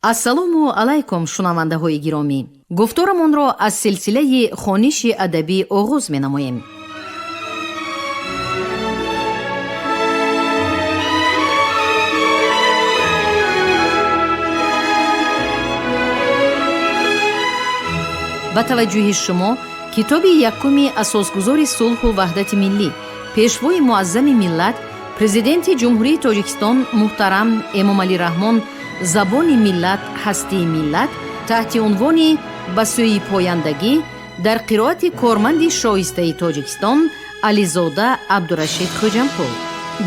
Ассалому алайкум, шунавандаҳои гиромӣ. Гуфторамонро аз силсилаи хониши адабӣ оғоз менамоем. Ба таваҷҷӯҳи шумо китоби якуми асосгузори сулҳу ваҳдати миллӣ, пешвои муаззами миллат, президенти Ҷумҳурии Тоҷикистон муҳтарам Эмомалӣ Раҳмон «Забони миллат, ҳастии миллат» таҳти унвони «Ба сӯи пояндагӣ» дар қироати корманди шоистаи Тоҷикистон Ализода Абдурашид Хоҷамқул.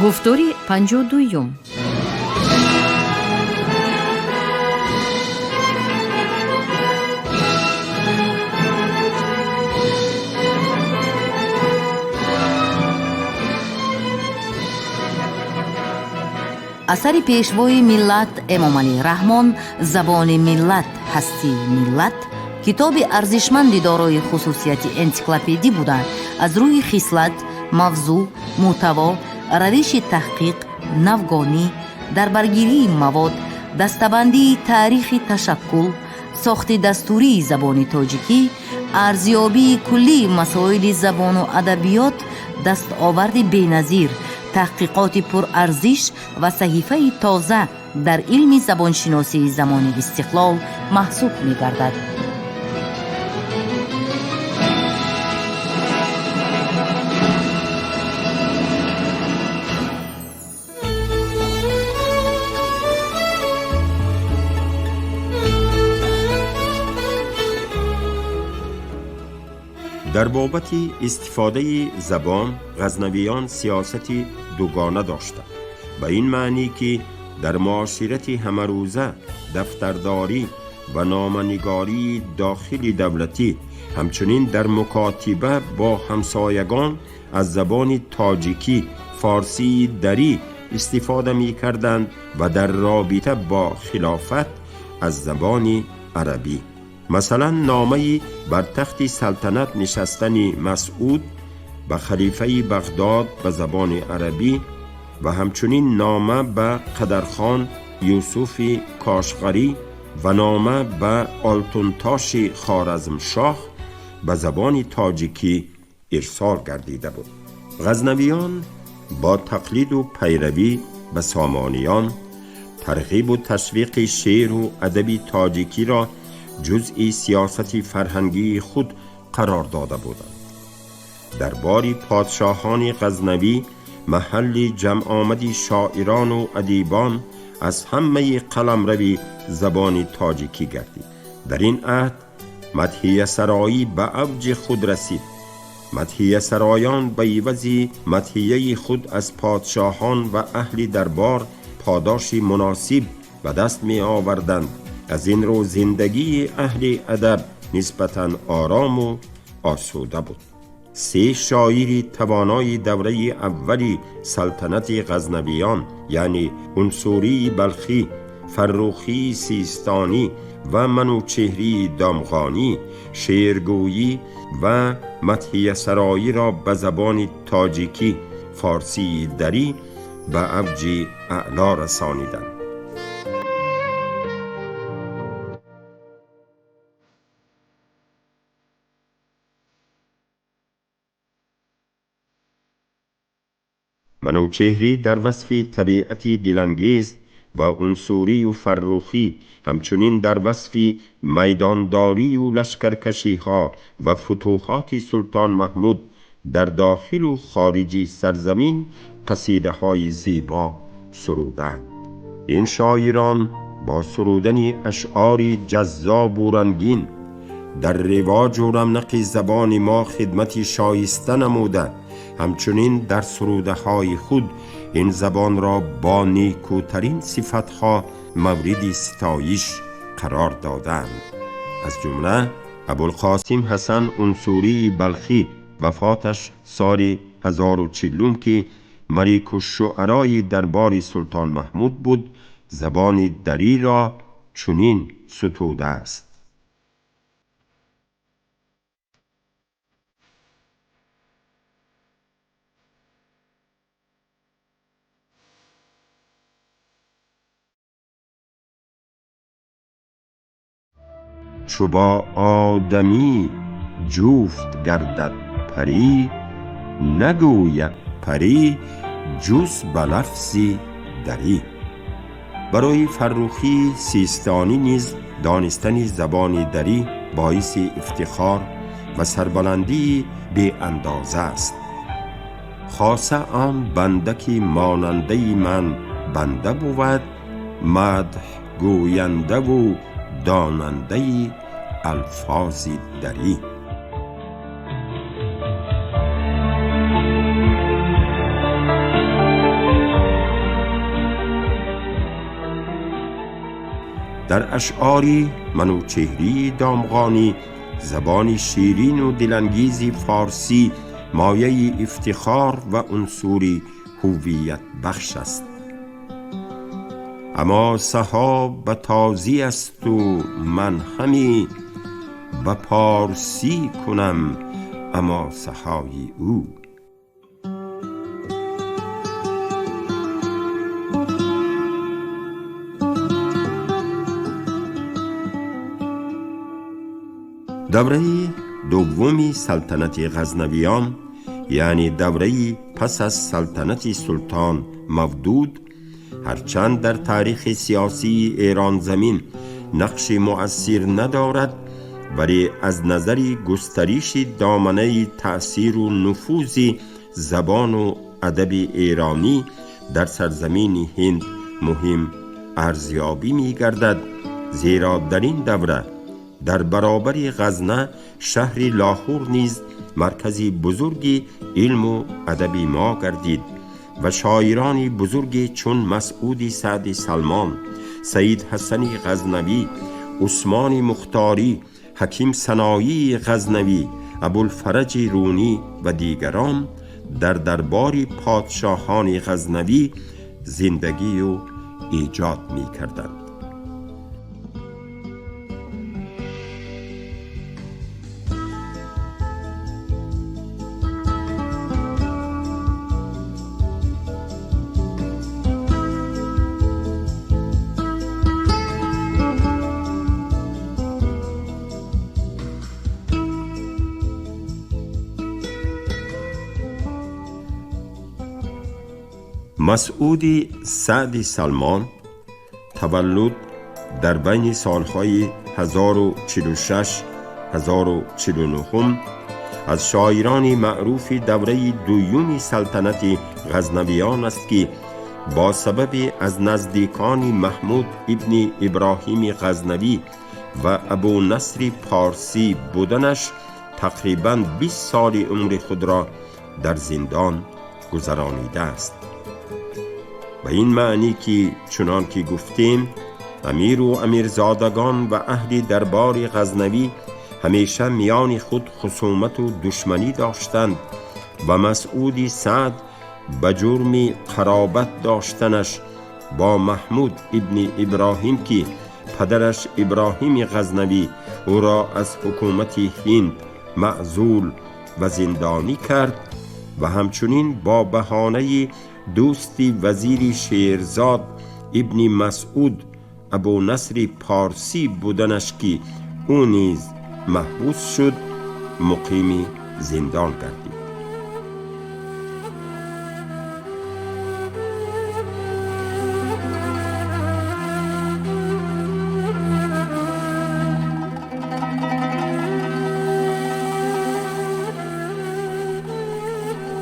Гуфтори 52-юм. Асари пешвои миллат Эмомалӣ Раҳмон «Забони миллат, ҳастии миллат» китоби арзишманди дорои хусусияти энсиклопедӣ буда, аз рӯи хислат, мавзӯъ, мӯҳтаво, равиши таҳқиқ, навгонӣ, дарбаргирии мавод, дастабандии таърихи ташаккул, сохти дастурии забони тоҷикӣ, арзёбии куллии масоили забону адабиёт дастоварди беназир, таҳқиқоти пурарзиш ва саҳифаи тоза дар илми забоншиносии замони истиқлол маҳсуб мегардад. Дар бобати истифодаи забон ғазнавиён сиёсати дугона доштанд, ба ин маънӣ ки дар муоширати ҳамарӯза, дафтардорӣ ва номанигории дохили давлатӣ, ҳамчунин дар мукотиба бо ҳамсоягон аз забони тоҷикӣ, форсии дарӣ истифода мекарданд ва дар робита бо хилофат аз забони арабӣ. Масалан, номаи бар тахти салтанат нишастани Масъуд ба халифаи Бағдод ба забони арабӣ ва ҳамчунин нома ба Қадархон Юсуфи Кошғарӣ ва нома ба Олтунтоши Хоразмшоҳ ба забони тоҷикӣ ирсол гардида буд. Ғазнавиён бо тақлиду пайравӣ ба Сомониён тарғибу ташвиқи шеъру адаби тоҷикиро ҷузъи сиёсати фарҳангии худ қарор дода буданд. Дарбори подшоҳони Ғазнавӣ маҳалли ҷамъомади шоирону адибон аз ҳамаи қаламрави забони тоҷикӣ гардид. Дар ин аҳд мадҳиясароӣ ба авҷи худ расид. Мадҳиясароён ба ивази мадҳияи худ аз подшоҳон ва аҳли дарбор подоши муносиб ба даст меоварданд. Аз ин рӯ зиндагии аҳли адаб нисбатан орому осуда буд. Се шоири тавонои давраи аввали салтанати Ғазнавиён, яъне Унсурии Балхӣ, Фаррухии Систонӣ ва Манучеҳрии Домғонӣ, шеъргӯйӣ ва мадҳиясароиро ба забони тоҷикӣ, форсии дарӣ ба авҷи аъло расониданд. Манучеҳрӣ дар васфи табиати дилангез ва Унсурию Фаррухӣ ҳамчунин дар васфи майдондорию лашкаркашиҳо ва футӯҳоти Султон Маҳмуд дар дохилу хориҷи сарзамин қасидаҳои зебо суруданд. Ин шоирон бо сурудани ашъори ҷаззобу рангин дар ривоҷу равнақи забони мо хидмати шоиста намуда, ҳамчунин дар сурудаҳои худ ин забонро бо некӯтарин сифатҳо мавриди ситоиш қарор доданд. Аз ҷумла Абулқосим Ҳасан Унсурии Балхӣ, вафоташ соли 1040, ки маликушшуарои дарбори Султон Маҳмуд буд, забони дариро чунин сутудааст: Чу бо одамӣ ҷуфт гардад парӣ, нагӯяд парӣ ҷуз ба лафзи дарӣ. Барои Фаррухии Систонӣ низ донистани забони дарӣ боиси ифтихор ва сарбаландии беандоза аст. Хоса он банда ки монандаи ман банда бувад, мадҳ гӯяндаву донандаи алфози дарӣ. Дар ашъори Манучеҳрии Домғонӣ забони ширину дилангези форсӣ мояи ифтихор ва унсури ҳуввиятбахш аст. Аммо саҳоб ба тозӣ асту ман ҳами ба порсӣ кунам аммо саҳои ӯ. Давраи дуввуми салтанати Ғазнавиён, яъне давраи пас аз салтанати султон Мавдуд, ҳарчанд дар таърихи сиёсии Эронзамин нақши муассир надорад, вале аз назари густариши доманаи таъсиру нуфузи забону адаби эронӣ дар сарзамини Ҳинд муҳим арзёбӣ мегардад, зеро дар ин давра дар баробари Ғазна шаҳри Лоҳур низ маркази бузурги илму адаби мо гардид ва шоирони бузурге чун Масъуди Саъди Салмон, Саид Ҳасани Ғазнавӣ, Усмони Мухторӣ, Ҳаким Саноии Ғазнавӣ, Абулфараҷи Рунӣ ва дигарон дар дарбори подшоҳони Ғазнавӣ зиндагию эҷод мекарданд. Масъуди Саъди Салмон таваллуд дар байни солҳои 1046-1049 аз шоирони маъруфи давраи дуюми салтанати Ғазнавиён аст ки бо сабаби аз наздикони Маҳмуд ибни Иброҳими Ғазнавӣ ва Абунасри Порсӣ буданаш тақрибан 20 соли умри худро дар зиндон гузаронидааст. Ба ин маънӣ ки чунон ки гуфтем, амиру амирзодагон ва аҳли дарбори Ғазнавӣ ҳамеша миёни худ хусумату душманӣ доштанд ва Масъуди Саъд ба ҷурми қаробат доштанаш бо Маҳмуд ибни Иброҳим ки падараш Иброҳими Ғазнавӣ ӯро аз ҳукумати Ҳинд маъзул ва зиндонӣ кард ва ҳамчунин бо баҳонаи дӯсти вазири Шерзод ибни Масъуд Абунасри Порсӣ буданаш ки ӯ низ маҳбус шуд, муқими зиндон гардид.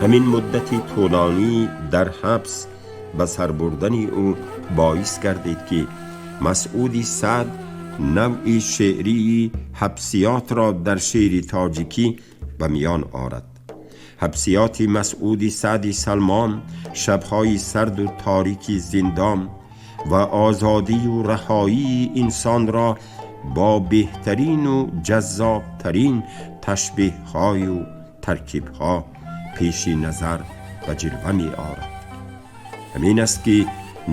Ҳамин муддати тӯлонӣ дар ҳабс ба сар бурдани ӯ боис гардид ки Масъуди Саъд навъи шеърии ҳабсиётро дар шеъри тоҷикӣ ба миён орад. Ҳабсиёти Масъуди Саъди Салмон шабҳои сарду торики зиндон ва озодию раҳоии инсонро бо беҳтарину ҷаззобтарин ташбеҳҳою таркибҳо пеши назар ва ҷилва меорад. Ҳамин аст ки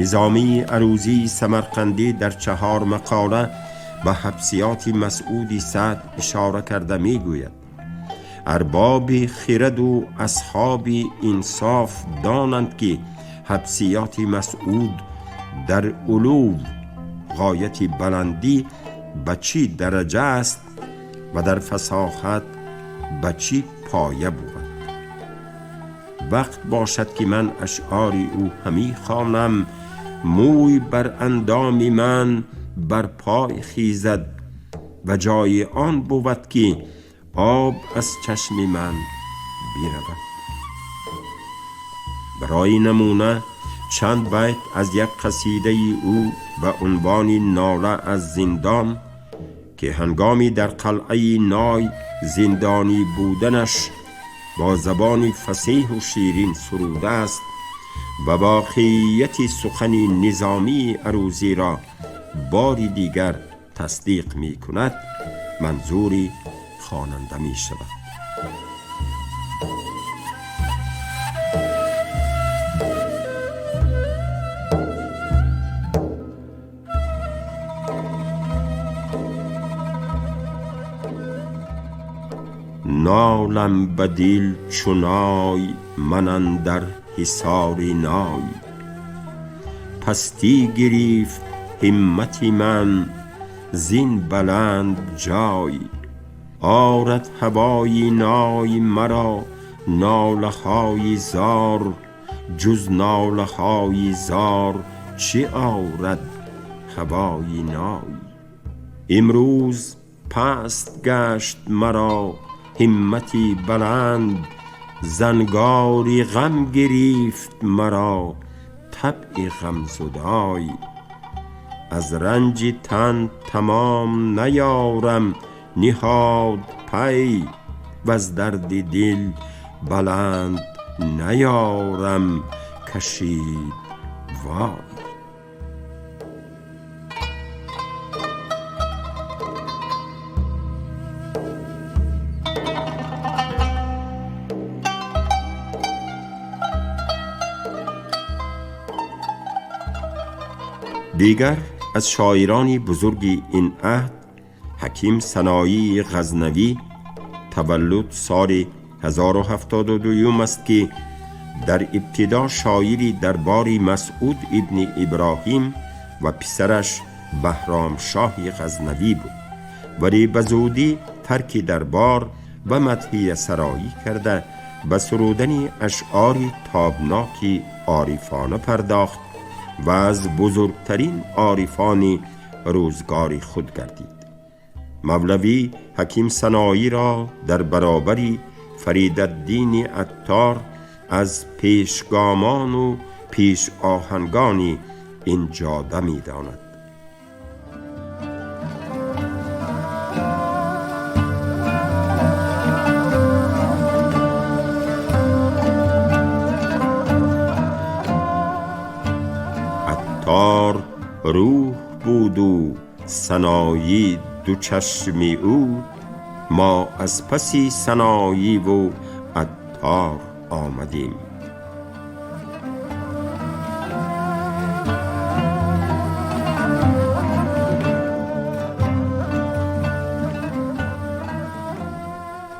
Низомии Арӯзии Самарқандӣ дар 4 мақола ба ҳабсиёти Масъуди Саъд ишора карда мегӯяд: арбоби хираду асҳоби инсоф донанд ки ҳабсиёти Масъуд дар улув ғояти баландӣ به چی درجه است و در فصاحت به چی پایه بود. وقت باشد که من اشعار او همی خوانم، موی بر اندام من بر پای خیزد و جای آن بود که آب از چشم من برود. برای نمونه چند بیت از یک قصیده او به عنوان ناله از زندان که هنگامی در قلعه نای زندانی بودنش با زبان فصیح و شیرین سروده است و واقعیت سخن نظامی عروضی را باری دیگر تصدیق می کند، منظوری خواننده می شود. نالم به دل چو نای من اندر حصار نای، پستی گرفت همت من زین بلند جای. آرد هوای نای مرا ناله های زار، جز ناله های زار چه آرد هوای نای. امروز پست گشت مرا همتی بلند، زنگاری غم گرفت مرا طبع غم زدای. از رنج تن تمام نیارم نهاد پی، وز درد دل بلند نیارم کشید وای. دیگر از شاعران بزرگ این عهد حکیم سنایی غزنوی، تولد سال 1072 است که در ابتدا شاعری دربار مسعود ابن ابراهیم و پسرش بهرام شاه غزنوی بود، ولی به زودی ترک دربار و مدحیه سرایی کرده به سرودن اشعار تابناک عارفانه پرداخت و از بزرگترین عارفان روزگار خود گردید. مولوی حکیم سنایی را در برابر فریدالدین عطار از پیشگامان و پیش آهنگان این جاده می داند. عطار روح بود و سنایی دو چشم او، ما از پسی سنایی و عطار آمدیم.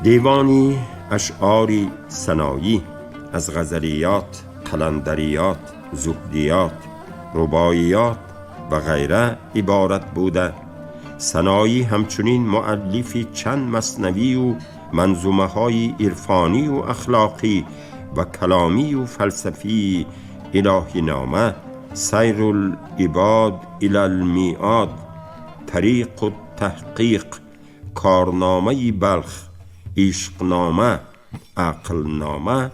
دیوانی اشعار سنایی از غزلیات، قلندریات، زهدیات، رباعیات و غیره عبارت بوده. سنایی همچنین مؤلف چند مثنوی و منظومه های عرفانی و اخلاقی و کلامی و فلسفی الهی نامه، سیر العباد الی المیعاد، طریق التحقیق، کارنامه بلخ، عشقنامه، عقلنامه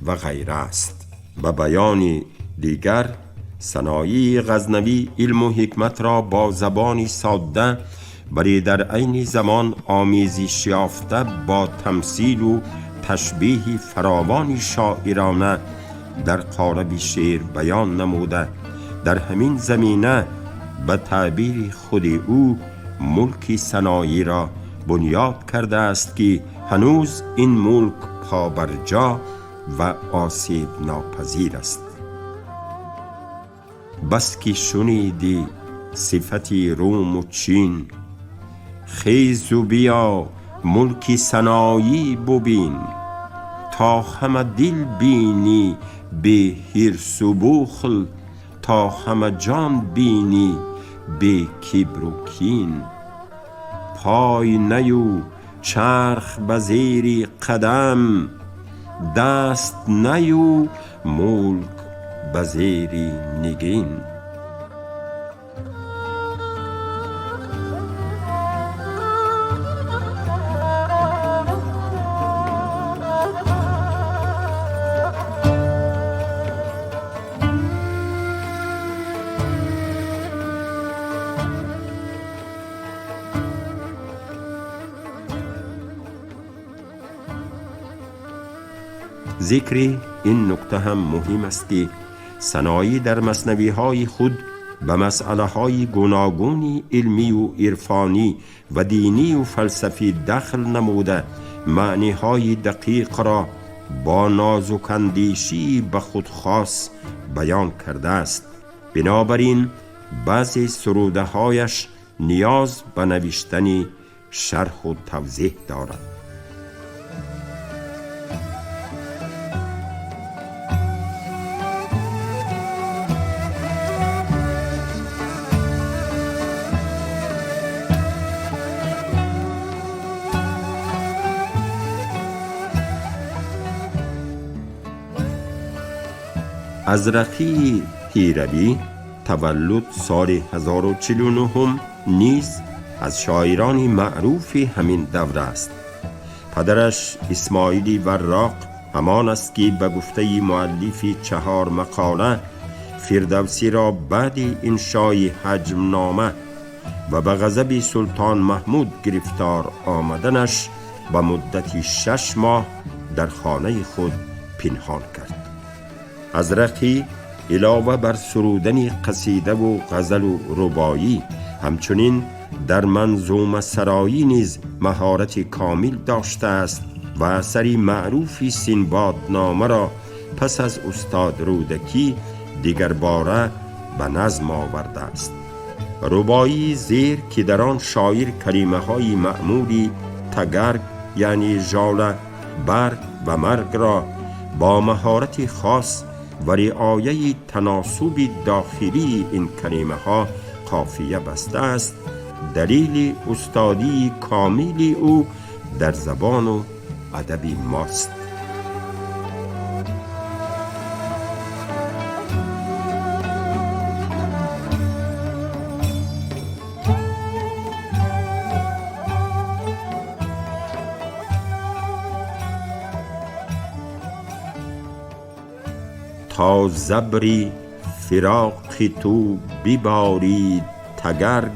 و غیره است. به بیان دیگر، سنایی غزنوی علم و حکمت را با زبانی ساده ولی در عین زمان آمیزش یافته با تمثیل و تشبیه فراوان شاعرانه در قالب شعر بیان نموده. در همین زمینه به تعبیر خود او ملک سنایی را بنیاد کرده است که هنوز این ملک پابرجا و آسیب ناپذیر است. بس که شنیدی صفتی روم و چین، خیز و بیا ملک سنایی ببین. تا همه دل بینی به حرص و بخل، تا همه جان بینی به کبر و کین. پای نیو چرخ به زیر قدم، دست نیو ملک به زیر نگین. ذکر این نکته هم مهم است که سنایی در مثنوی‌های خود به مسئله‌های گوناگون علمی و عرفانی و دینی و فلسفی دخل نموده معنی‌های دقیق را با نازک اندیشی به خود خاص بیان کرده است. بنابراین بعضی سروده‌هایش نیاز به نوشتن شرح و توضیح دارد. ازرقی هیروی تولد سال 1049 نیز از شاعران معروف همین دوره است. پدرش اسماعیل وراق همان است که به گفته مؤلف 4 مقاله فردوسی را بعد انشای حجمنامه و به غضب سلطان محمود گرفتار آمدنش به مدت 6 ماه در خانه خود پنهان کرد. ازرقی علاوه بر سرودن قصیده و غزل و رباعی، همچنین در منظومه سرایی نیز مهارت کامل داشته است و اثر معروف سینبادنامه را پس از استاد رودکی دیگر باره به نظم آورده است. رباعی زیر که در آن شاعر کلمه های معمولی تگرگ یعنی ژاله، برگ و مرگ را با مهارت خاص و رعایه تناسب داخلی این کلمه ها قافیه بسته است، دلیل استادی کامل او در زبان و ادب ماست. تا زبری فراق تو ببارید تگرگ،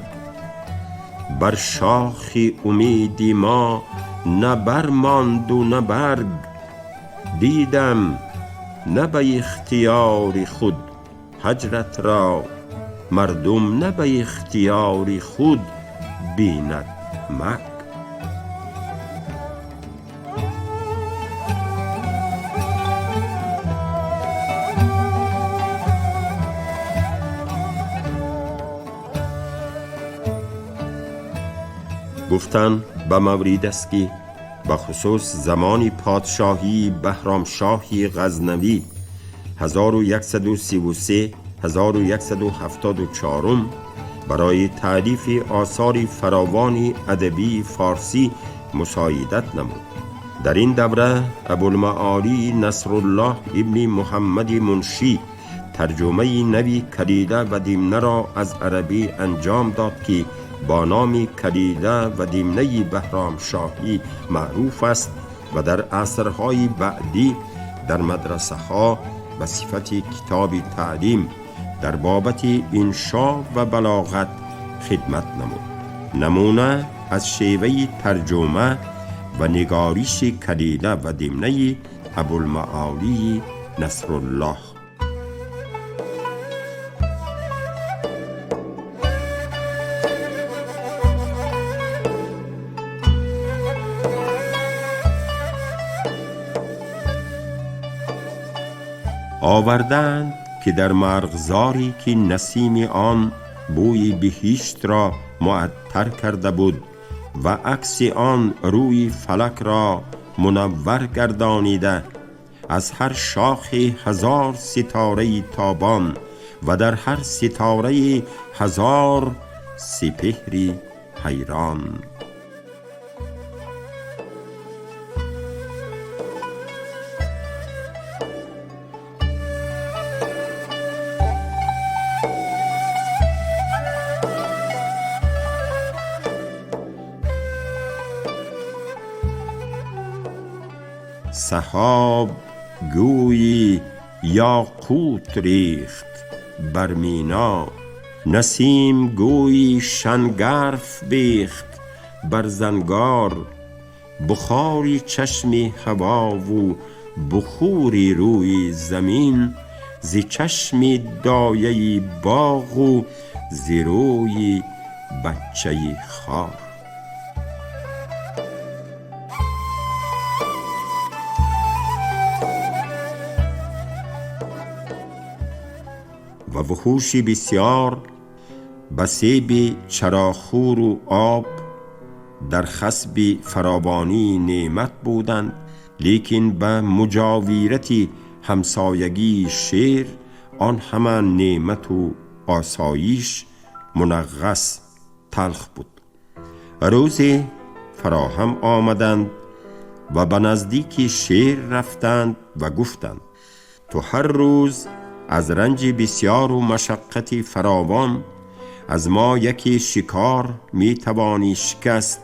بر شاخ امید ما نه برماند و نه برگ. دیدم نه به اختیار خود هجرت را، مردم نه به اختیار خود بیند مرگ. گفتن به مورد است که به خصوص زمان پادشاهی بهرامشاهی غزنوی 1133 1174 برای تألیف آثار فراوان ادبی فارسی مساعدت نمود. در این دوره ابوالمعالی نصرالله ابن محمد منشی ترجمه نوی کلیله و دمنه را از عربی انجام داد که با نام کلیله و دمنه بهرامشاهی معروف است و در عصرهای بعدی در مدرسه ها به صفت کتاب تعلیم در بابت انشا و بلاغت خدمت نمود. نمونه از شیوه ترجمه و نگارش کلیله و دمنه ابوالمعالی نصرالله. آوردند که در مرغزاری که نسیم آن بوی بهشت را معطر کرده بود و عکس آن روی فلک را منور گردانیده، از هر شاخ 1000 ستاره تابان و در هستاره 1000 سپهری حیران. سحاب گویی یاقوت ریخت بر مینا، نسیم گویی شنگرف بیخت بر زنگار. بخاری چشم هوا و بخوری روی زمین، ز چشم دایه باغ و ز روی بچه خار. و وحوشی بسیار به سیب چراخور و آب در خصب فراوانی نعمت بودند، لیکن به مجاورت همسایگی شیر آن همه نعمت و آسایش منغص تلخ بود. روزی فراهم آمدند و به نزدیک شیر رفتند و گفتند تو هر روز از رنج بسیار و مشقت فراوان از ما یکی شکار می توانی شکست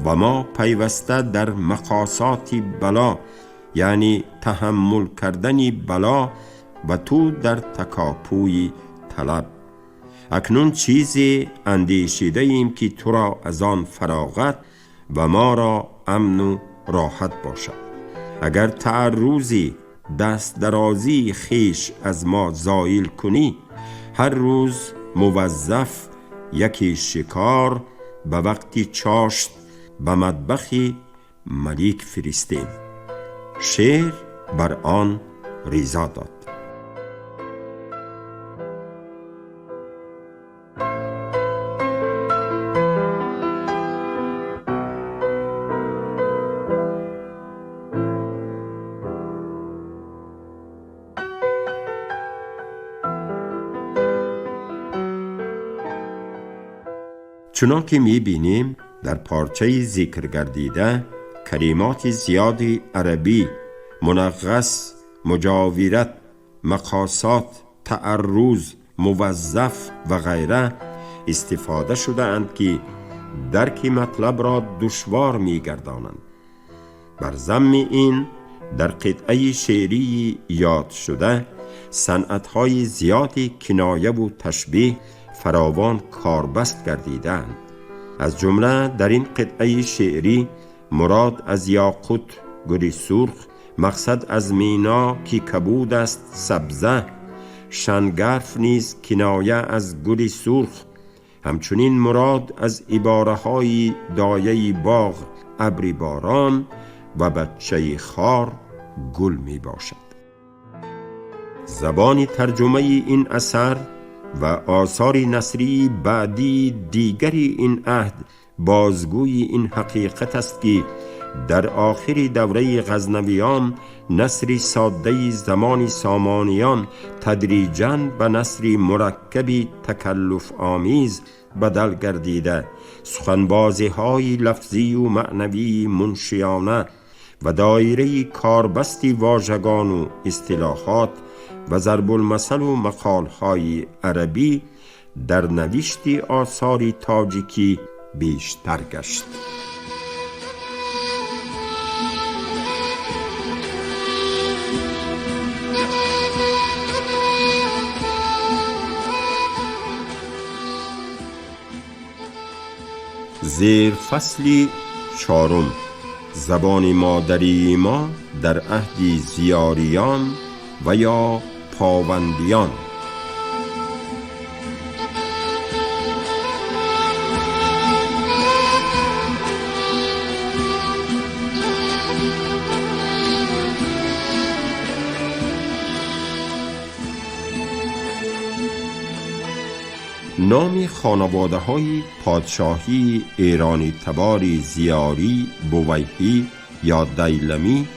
و ما پیوسته در مقاسات بلا، یعنی تحمل کردن بلا، و تو در تکاپوی طلب. اکنون چیزی اندیشیده ایم که تو را از آن فراغت و ما را امن و راحت باشد. اگر تعرضی دست درازی خیش از ما زایل کنی، هر روز موظف یکی شکار به وقتی چاشت به مطبخ ملیک فرستیم. شیر بر آن رضا داد. چنان که می‌بینیم در پارچه ذکر گردیده کلمات زیادی عربی، منغص، مجاورت، مقاسات، تعرض، موظف و غیره استفاده شده اند که درک مطلب را دشوار می‌گردانند. بر ضم این در قطعه شعری یاد شده صنعت‌های زیادی کنایه و تشبیه فراوان کاربست گردیدند. از جمله در این قطعه شعری مراد از یاقوت گل سرخ، مقصد از مینا که کبود است سبزه، شنگرف نیز کنایه از گل سرخ، همچنین مراد از عباره های دایه باغ ابر باران و بچه خار گل می باشد. زبان ترجمه این اثر و آثار نثری بعدی دیگری این عهد بازگوی این حقیقت است که در آخر دوره غزنویان نثر ساده زمان سامانیان تدریجاً به نثر مرکب تکلف آمیز بدل گردیده، سخنبازی های لفظی و معنوی منشیانه و دایره کاربستی واژگان و اصطلاحات و ضرب المثل و مقالهای عربی در نوشت آثار تاجیکی بیشتر گشت. زیر فصل چهارم، زبان مادری ما در عهد زیاریان و یا پاوندیان. نام خانواده های پادشاهی ایرانی تبار زیاری، بویهی یا دیلمی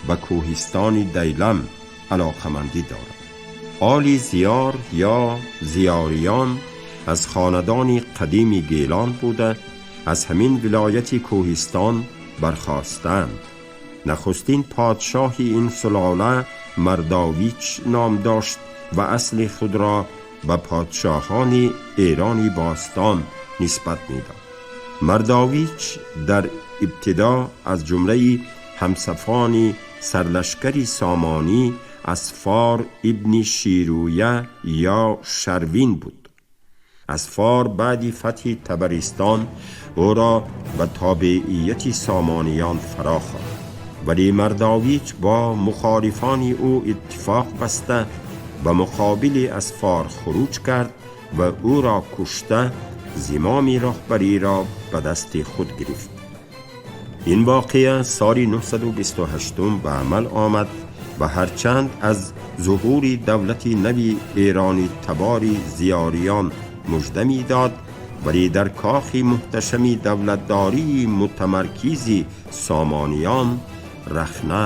و کوهستان دیلم علاقمندی دارد. آل زیار یا زیاریان از خاندان قدیم گیلان بوده، از همین ولایت کوهستان برخاستند. نخستین پادشاه این سلاله مرداویچ نام داشت و اصل خود را به پادشاهان ایرانی باستان نسبت می‌داد. مرداویچ در ابتدا از جمله همصفان сарлашкари Сомонӣ Асфор ибни Ширӯя ё Шарвин буд. Асфор баъди фатҳи Табаристон ӯро ба тобеияти Сомониён фаро хонд, вале Мардович бо мухолифони ӯ иттифоқ баста ба муқобили Асфор хуруҷ кард ва ӯро кушта зимоми роҳбариро ба дасти худ гирифт. Ин воқеа соли 928 ба амал омад ва ҳарчанд аз зуҳури давлати нави эронӣ табори Зиёриён мужда медод, вале дар кохи муҳташами давлатдории мутамаркизи Сомониён рахна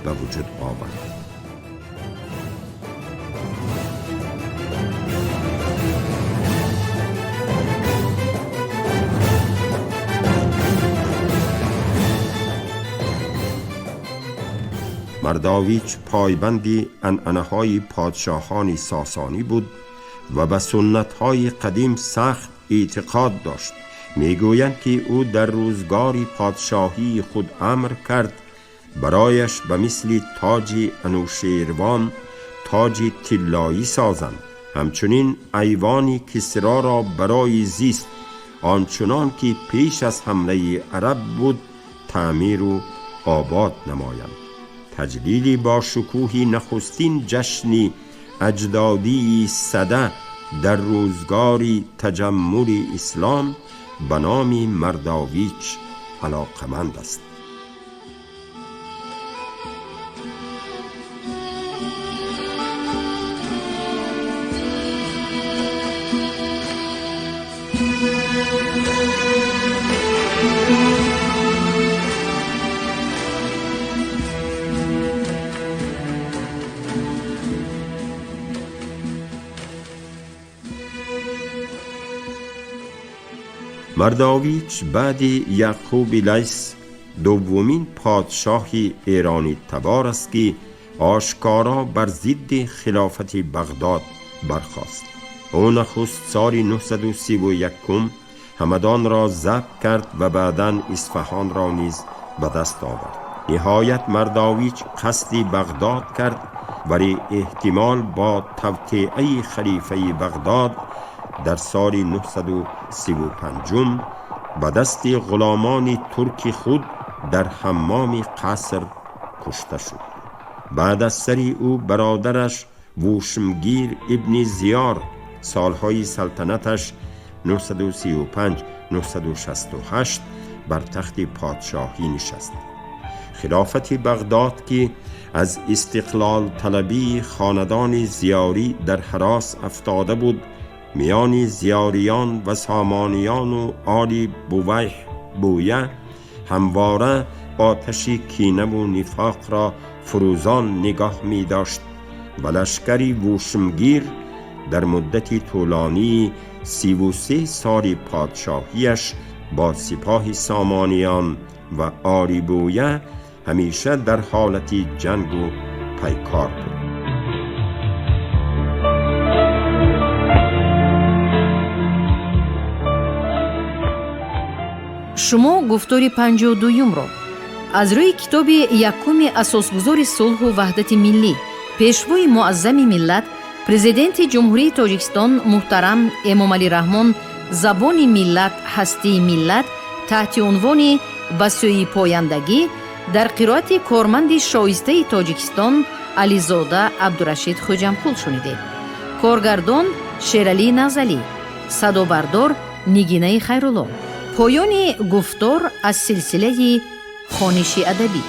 ба вуҷуд овард. Мардович пойбанди анъанаҳои подшоҳони сосонӣ буд ва ба суннатҳои қадим сахт эътиқод дошт. Мегӯянд, ки ӯ дар рӯзгори подшоҳии худ амр кард барояш ба мисли тоҷи Анӯшервон тоҷи тиллоӣ созанд. Ҳамчунин айвони Кисроро барои зист ончунон ки пеш аз ҳамлаи араб буд таъмиру обод намоянд. Таҷлили бо шукӯҳи нахустин ҷашни аҷдодии сада дар рӯзгори таҷаммули ислом ба номи Мардович алоқаманд аст. Мардович баъди Яъқуби Лайс дуввумин подшоҳи эронӣ табор аст, ки ошкоро бар зидди хилофати Бағдод бархост. Ӯ нахуст соли 931 Ҳамадонро забт кард ва баъдан Исфаҳонро низ ба даст овард. Ниҳоят Мардович қасди Бағдод кард, вале эҳтимол бо тавтиаи халифаи Бағдод дар соли 935 ба дасти ғуломони турки худ дар ҳаммоми қаср кушта шуд. Баъд аз сари ӯ бародараш Вушмгир ибни Зиёр солҳои салтанаташ 935-968 бар тахти подшоҳӣ нишаст. Хилофати Бағдод, ки аз истиқлолталабии хонадони Зиёрӣ дар ҳарос афтода буд, миёни Зиёриён ва Сомониёну Оли Бувайҳ Бӯя ҳамвора оташи кинаву нифоқро фурӯзон нигоҳ медошт ва лашкари Вушмгир дар муддати тӯлонии 33 соли подшоҳиаш бо сипоҳи Сомониён ва Оли Бӯя ҳамеша дар ҳолати ҷангу пайкор буд. Шумо гуфтори 52-юмро аз рӯи китоби якуми асосгузори сулҳу ваҳдати миллӣ, пешвои муаззами миллат, президенти Ҷумҳурии Тоҷикистон муҳтарам Эмомалӣ Раҳмон «Забони миллат, ҳастии миллат» таҳти унвони «Ба сӯи пояндагӣ» дар қироати корманди шоистаи Тоҷикистон Ализода Абдурашид Хӯҷамқул шунидед. Коргардон Шералӣ Назалӣ, садобардор Нигинаи Хайрулло. Поёни гуфтор аз силсилаи хониши адабӣ.